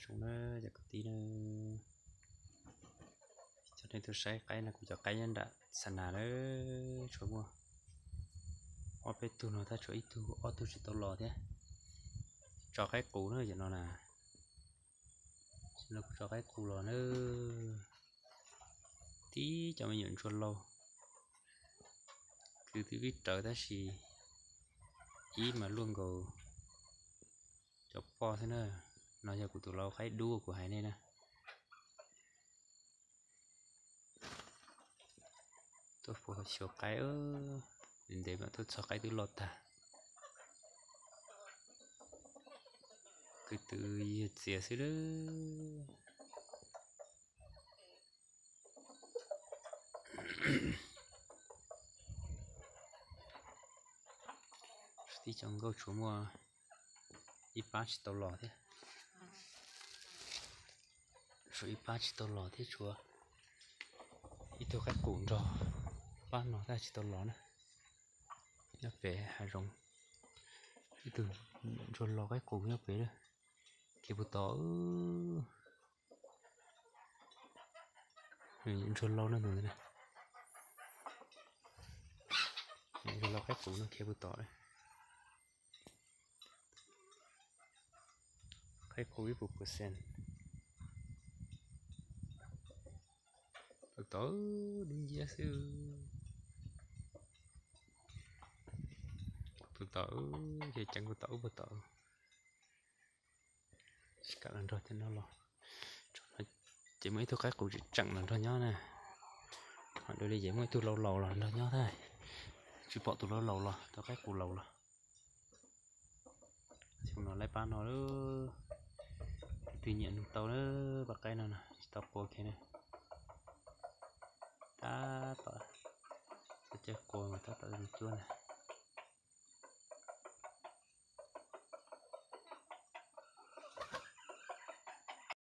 Zoo na, cov kwv tij na, cov nej tuaj saib qaib no, kuv cov qaib nyob nram xa nas na, tshuav muaj ob peb tug no tab tshuav ib tug ob tug tsis tau los thiab. Tso qaib qus na cov no na, no kuv tso qaib qus los na. Tib cov me nyuam ntsuag laus, kwv twb vij rawv tab sis ib mas luaj nkaus cov poj xwb na. No yog kuv tus lau qaib dub kuv hais nej na. Tuaj puas xyuas qaib, ntev ntev mam tuaj txog qaib twb loj tag. Kwv tw yog txias xwb lawm. Tib cov nkauj tshuav muaj ib pab tsis tau los thiab. Tshuav ib pab tsis tau los thiab, tshuav ib tug qaib qus nrog pab no tab tsis tau los na. Nyob pem hav zoov, ib tug ntsuag laus qaib qus nyob pem na, khiav puag tod. Ntsuag laus na tus ntawd na, ntsuag laus qaib qus no khiav puag tod. Qaib qus ib puas percent. Puag tod, dub nciab xwb. Puag tod, ces ceev puag tod, puag tod. Tsis kam los nrog cov no los. Ces muaj ib tug qaib qus tseem tseem los nrog nyob na. Ho dua li ces muaj ib tug laus laus los nrog nyob thiab. Tsis pom tus laus laus los, tus qaib qus laus los. Xyoo no laib pab no lawm, twb nyiam nug tau lawm, pab qaib no na tsis tau qua kiag na. Tab tom, txoj cai qua mas tab tom tus cuab na.